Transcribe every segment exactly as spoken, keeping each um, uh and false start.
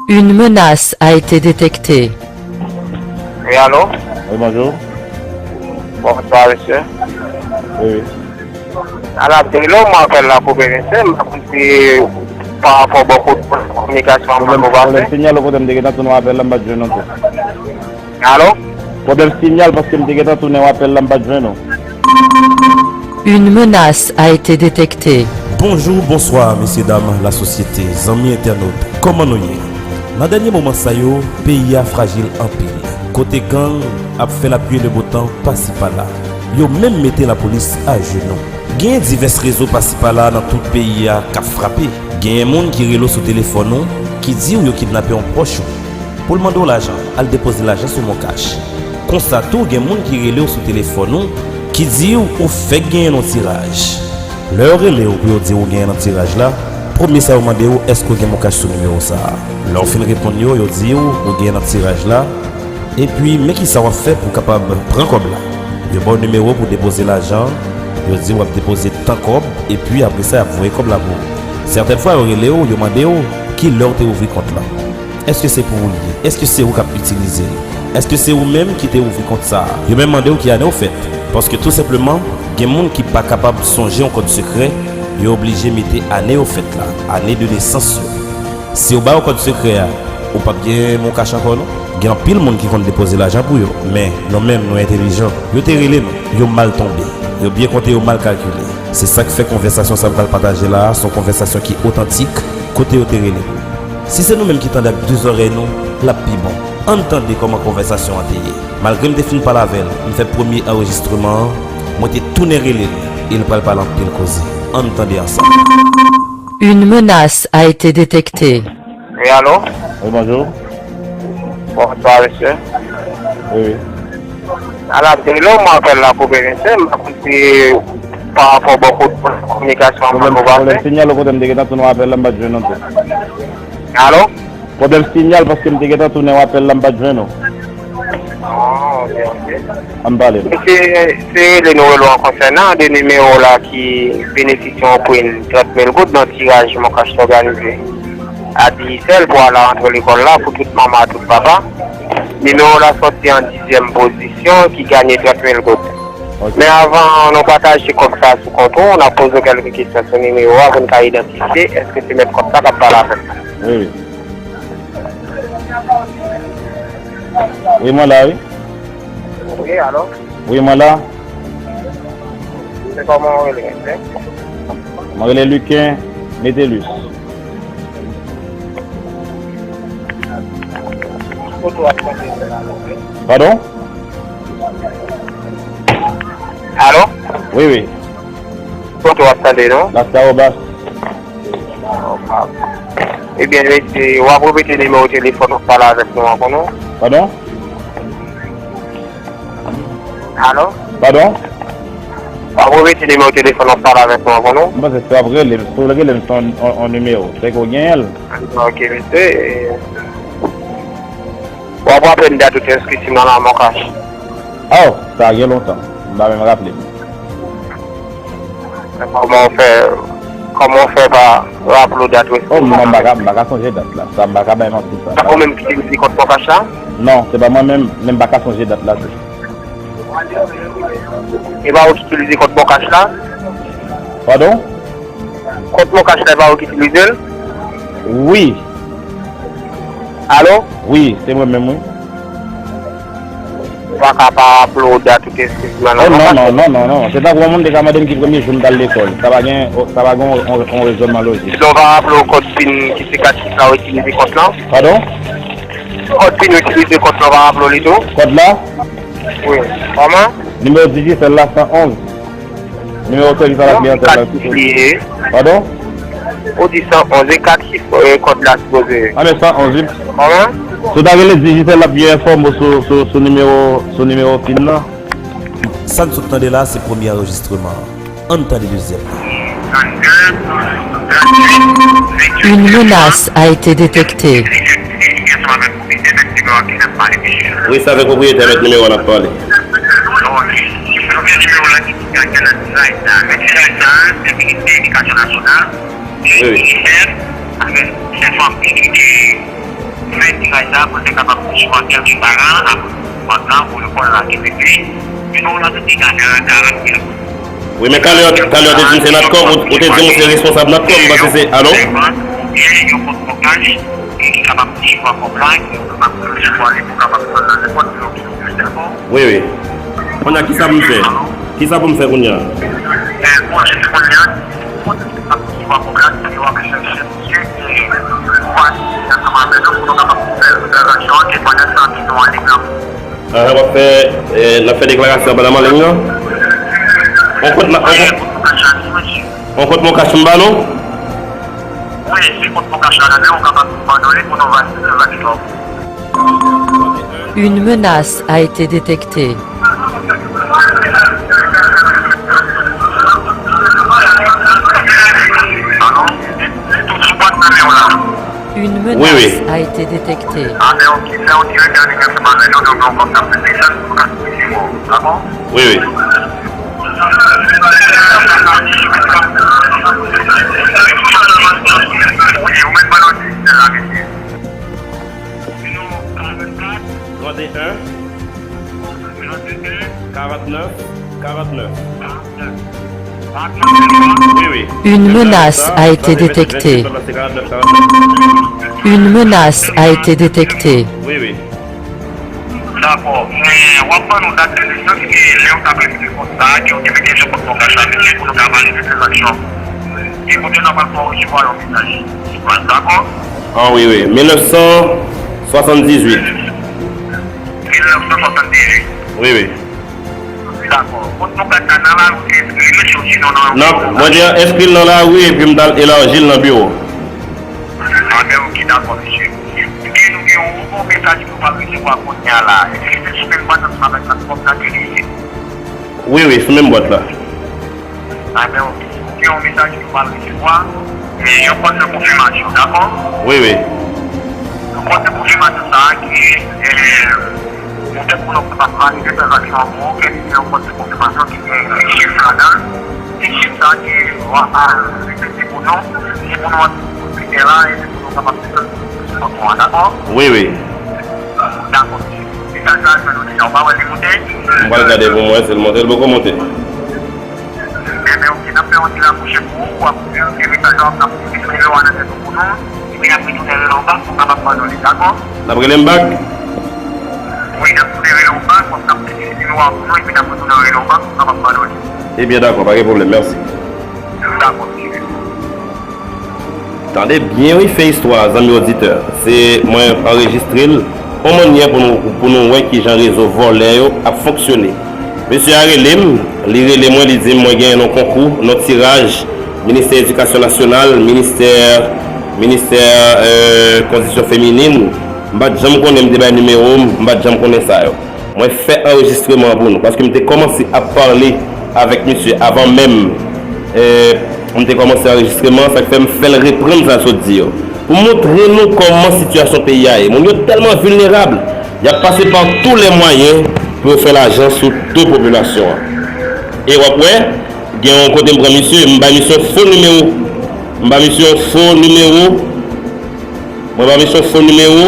Une menace a été détectée. Wi, alo? Wi, bonjou. Bonswa, mesye. Wi, wi. Ala, se lè w mwen apèl la koupe, mesye, m pa konn si pa rapò bò kote kominikasyon an poko pase. Pwoblèm sinyal, ou kote m te gentan tounen apèl la, m pa t jwenn ou tou. Alo? Pwoblèm sinyal, paske m te gentan tounen apèl la, m pa t jwenn ou. Une menace a été détectée. Bonjou, bonswa, mesye dam, lasosyete, zanmi entènot, kòman nou ye? Nan dènye moman sa yo, peyi a frajil anpil, kote gang ap fè lapli e lebotan pasi pala. Yo menm mete lapolis ajenou. Genyen divès rezo pasi pala nan tout peyi a k ap frape. Genyen moun ki rele w sou telefòn ou, ki di w yo kidnape yon pwòch ou. Pou l mande w lajan, al depoze lajan sou Moncash. Konsa tou, gen moun ki rele w sou telefòn ou, ki di w ou fèk genyen nan yon tiraj. Lè yo rele w pou yo di w ou genyen nan tiraj la, premye sa yo mande w, èske w gen Moncash sou nimewo sa a? Lè w fin reponn yo, yo di w ou genyen nan tiraj la, epi men kisa w ap fè pou w kapab pran kòb la. Yo ba w nimewo pou depoze lajan, yo di w ap depoze tan kòb, epi apre sa, y ap voye kòb la pou ou. Sètèn fwa, yo rele w, yo mande w ki lè w te ouvri kont lan. Èske se pou ou l ye? Èske se ou k ap itilize l? Èske se ou menm ki te ouvri kont sa a? Yo menm mande w ki ane w fèt. Paske tou senpleman, gen moun ki pa kapab sonje yon kòd sekrè, yo oblije mete ane yo fèt la, ane de nesans yo. Si yo ba yo kòd sekrè a, ou p ap gen Moncash ankò non. Gen anpil moun ki konn depoze lajan pou yo, men nou menm nou entelijan. Yo te rele nou, yo mal tonbe. Yo byen konte, yo mal kalkile. Se sa k fè konvèsasyon sa m pral pataje la a, se yon konvèsasyon ki otantik, kote yo te rele nou. Si se nou menm ki tande ak de zòrèy nou, l ap pi bon. Ann tande kòman konvèsasyon an te ye. Malgre m te fin pale avè l, m fè premye anrejistreman an, mwen te tounen rele l, e l pral pale anpil koze. Ann tande ansanm. Une menace a été détectée. Wi, alo? Wi, bonjou. Bonswa, mesye. Wi, wi. Ala, se lè w mwen apèl la koupe, mesye, m pa konn si pa rapò bò kote kominikasyon an poko pase. Pwoblèm sinyal, ou kote m te gentan tounen apèl la, m pa t jwenn ou tou. Alo? Pwoblèm sinyal, paske m te gentan tounen apèl la, m pa t jwenn ou. Ah, ok, ok. Ann pale. Se, se rele nou rele w an konsènan de nimewo la ki benefisye yon prim trant mil goud nan tiraj Moncash t òganize a Digicel pou al rantre lekòl la pou tout manman ak tout papa. Nimewo la sòti an dizyèm pozisyon ki ganye trant mil goud. Ok. Men avan nou pataje kòb sa sou kont ou, n ap poze w kèlke kesyon sou nimewo a pou n ka idantifye èske se mèt kont sa k ap pale avè w. Wi, wi. Wi, mwen la, wi. Wi, alo? Wi, mwen la. Se kòman w rele, mesye? Mwen rele Luquin Métellus. Kote w ap tande nou la, mesye? Padon? Alo? Wi, wi. Kote w ap tande nou? Las Cahobas. Ebyen, mesye, w ap repete nimewo telefòn w ap pale avèk nou ankò non? Padon? Alo? Padon? W ap repete nimewo telefòn w ap pale avèk nou ankò non? M panse si w ap rele m, si w rele m se yon, yon, yon nimewo, se ke w genyen l. Ok, mesye. W ap raple m dat ou te enskri sou nan la Moncash? Oh, sa gen lontan. M pa menm raple m. Kòman w fè, kòman w fè pa raple w dat ou enskri? Oh, non, m pa ka, m pa ka sonje dat la. Sa, m pa ka bay manti sa. Se ou menm ki te ouvri kont Moncash la? Non, se pa mwen menm, men m pa ka sonje dat la tou. E pa ou ki itilize kont Moncash la? Padon? Kont Moncash la, e pa ou ki itilize l? Wi. Alo? Wi, se mwen menm, wi. Ou pa ka pa raple w dat ou te enskri nan Moncash? Oh, non, non, non, non, non. Se tankou yon moun te ka mande m ki premye jou m t al lekòl. Sa pa gen, sa pa gen yon, yon, yon rezònman lojik. Sinon, ou pa raple w kòd pin ki se kat chif la ou itilize kont lan? Padon? Kòd pin ou itilize kont lan, ou pa raple w li tou? Kòd la? Wi. Kòman? Nimewo Digicel la, san onz. Nimewo sèvis a la kliyantèl la. Kat chif li ye. Padon? Ou di san onz, e kat chif, e, kòd la sipoze ye. A, men san onz, wi. Kòman? Si w ta rele Digicel, l ap byen enfòme w sou, sou, sou nimewo, sou nimewo pin nan. Sa n sot tande la, se premye anrejistreman an. Ann tande dezyèm nan. Une menace a été détectée. Reste avèk pwopriyetè, mèt nimewo a n ap pale. Wi, wi. Kòb ki antre pa la, apre kòb la, pou lekòl la ki pete. Nimewo la, se te gade a, karant mil. Wi, men talè, talè w te di m se Natcom, ou, ou te di m ou se responsab Natcom, m panse se, alo? Oubyen yon kont mokaj, e ki kapab resevwa kòb la, ki kapab resevwa li pou kapab pran nan nenpòt biro ki nou gen, dakò? Wi, wi. Kounye a, kisa pou m fè? Kisa pou m fè kounye a? E, bon, jis kounye a, kont ki ap resevwa kòb la, se yo ap chèche misye, e, pou pati ansanm avè nou, pou nou kapab fè tranzaksyon an, e pandan se tan ke nou an liy nan. Ahan, w ap fè, eh, n ap fè deklarasyon pandan m an liy nan? On kont, on kont, on kont mokach m ba nou? Wi, si kont mokach la nan men w, ou kapab ban nou li pou nou valide tranzaksyon. Une menace a été détectée. Alo? Li tou sou bwat nan men w la. Une menace a été détectée. Wi, wi. A, men ok, fè yon ti retèning ansanm avè nou, nou gen yon kòb k ap desann pou ka sou nimewo, dakò? Wi, wi. Wi, ou mèt ban nou ti sèl la, mesye. Nimewo karannkat. Trannteyen. Trannteyen. Karannèf. Karannèf. Une menace a été détectée. Une menace a été détectée. Wi, wi. Dakò. Men, w ap ban nou dat de nesans ke lè w t ap ekri kont sa a, ke w te mete sou kont mokach la, mesye, pou nou ka valide tranzaksyon. E kounye a n ap pral fè w resevwa yon mesaj. Dakò? Ah, wi, wi. Mil nèf san swasanndizuit. Mil nèf san swasanndizuit. Wi, wi. Dakò. Kot nou ka ta nan lari, enskri l, mesye, sinon nan yon biwo. Mwen te enskri l nan lari epi m t al elaji l nan biwo. Ah, men ok, dakò, mesye. Epi nou gen yon, yon mesaj ke w pral resevwa kounye a la. Èske se sou menm bwat ansanm avèk dat kòb la ke li ye? Wi, wi, sou menm bwat la. Ah, men ok. Ou gen yon mesaj ke w pral resevwa, e yon kòd de konfimasyon, dakò? Wi, wi. Yon kòd de konfimasyon sa a ki, e, poutèt pou nou kapab valide tranzaksyon an pou ou, ke li se yon kòd de konfimasyon ki gen chif ladan l. E chif sa a ke w a repete pou nou, se pou nou antre sou konpitè la, e se pou nou kapab desann sou kont ou an, dakò? Wi, wi. Dakò. Mesaj la, jwenn ou deja, ou pa wè li moute? M pral gade pou m wè si l monte, l poko monte. Enben, ok, n ap fè yon ti rapwoche pou ou, w ap verifye mesaj la, w ap pran nimewo a nan tèt ou pou nou, epi n ap retounen rele w bak pou w kapab ban nou li, dakò? N ap rele m bak? Wi, n ap tounen rele w bak, w ap pran nimewo a pou nou, epi n ap retounen rele w bak pou w kapab ban nou li. Ebyen, dakò, pa gen pwoblèm, mèsi. Dakò, mesye. Tande byen wi, fen istwa a, zanmi oditè. Se mwen anrejistre l, yon mannyè pou nou, pou nou wè kijan rezo vòlè yo ap fonksyone. Mesye a rele m, li rele mwen, li di m mwen genyen yon konkou, yon tiraj, Ministè Edikasyon Nasyonal, Ministè, Ministè, euh, Kondisyon Feminin. M pa t janm konnen, m te bay nimewo m, m pa t janm konnen sa yo. Mwen fè anrejistreman an pou nou, paske m te kòmanse ap pale avèk misye avan menm, eh, m te kòmanse anrejistreman an, sa k fè m fè l reprann sa l sot di yo. Pou montre nou kòman sitiyasyon peyi a ye. Moun yo tèlman vilnerab, y ap pase pa tous les moyens pou yo fè lajan sou do popilasyon an. E w ap wè, gen yon kote m pran misye, m bay misye yon fo nimewo. M bay misye yon fo nimewo. Mwen ba misye yon fo nimewo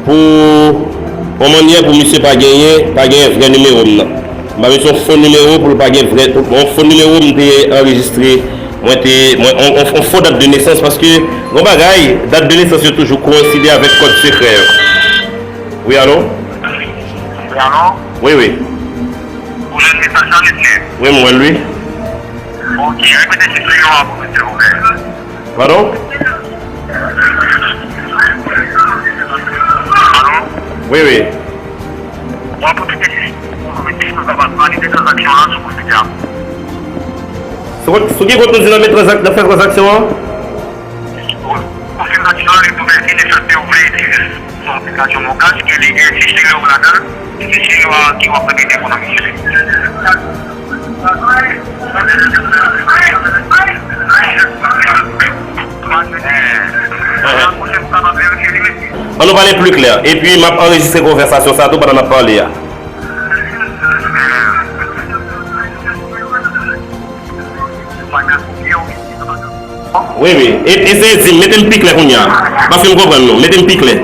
pou yon mannyè pou misye pa genyen, pa genyen vrè nimewo m nan. M ba misye yon fo nimewo pou l pa gen vrè, yon fo nimewo m te anrejistre, mwen te, mwen, on, on, on fo dat de nesans, paske yon bagay, dat de nesans yo toujou koyenside avèk kòd sekrè yo. Wi, alo? Wi, alo? Wi, wi. Ou jwenn mesaj la, mesye? Wi, m wè l, wi. Ok, repete ti nimewo a pou nou, silvouplè. Padon? Alo? Wi, wi. W ap repete ti nimewo a pou nou, mesye, pou nou kapab valide tranzaksyon an sou konpitè a. Sou, sou ki kont nou di n ap met tranzak-, n ap fè tranzaksyon an? Konfirmasyon an, li pou vèfye nesans yo vle itilize yon aplikasyon mokaj ke li gen fichye yo ladan l, se fichye yo a ki w ap repete pou nou, mesye. An nou pale pli klè. Epi m ap anrejistre konvèsasyon sa tou pandan n ap pale a. Wi, wi. E, eseye di m, mete m pi klè kounye a. Paske m konprann nou. Mete m pi klè.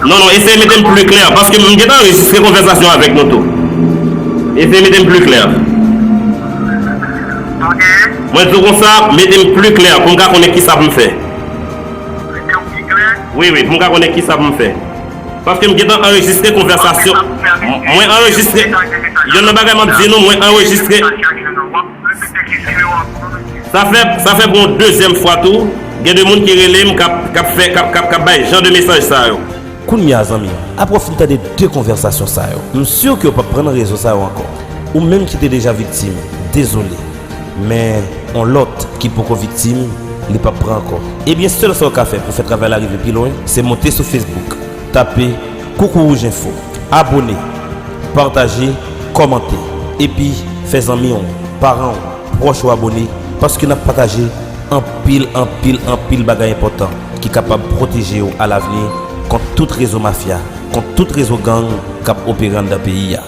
Non, non, eseye mete m pli klè, paske m gentan anrejistre konvèsasyon avèk nou tou. Eseye mete m pli klè. Mwen di w konsa, mete m pli klè pou m ka konnen kisa pou m fè. Wi, wi, pou m ka konnen kisa pou m fè. Paske m gentan anrejistre konvèsasyon. M- Mwen anrejistre. Youn nan bagay m ap di nou, mwen anrejistre. Sa fè, sa fè pou yon dezyèm fwa tou, gen de moun ki rele m k ap, k ap fè, k ap, k ap, k ap bay jan de mesaj sa yo. Kounye a, zanmi, apre w fin tande de konvèsasyon sa yo, m si ke w p ap pran nan rezo sa yo ankò. Ou menm ki te deja viktim, dezole. Men, yon lòt ki poko viktim, li p ap pran ankò. Ebyen, sèl sa w ka fè pou fè travay la rive pi lwen, se monte sou Facebook, tape Koukouwouj Enfo, abone, pataje, kòmante, epi fè zanmi w, paran w, pwòch ou abone, paske n ap pataje anpil, anpil, anpil bagay enpòtan ki kapab pwoteje w alavni kont tout rezo mafya, kont tout rezo gang k ap opere anndan peyi a.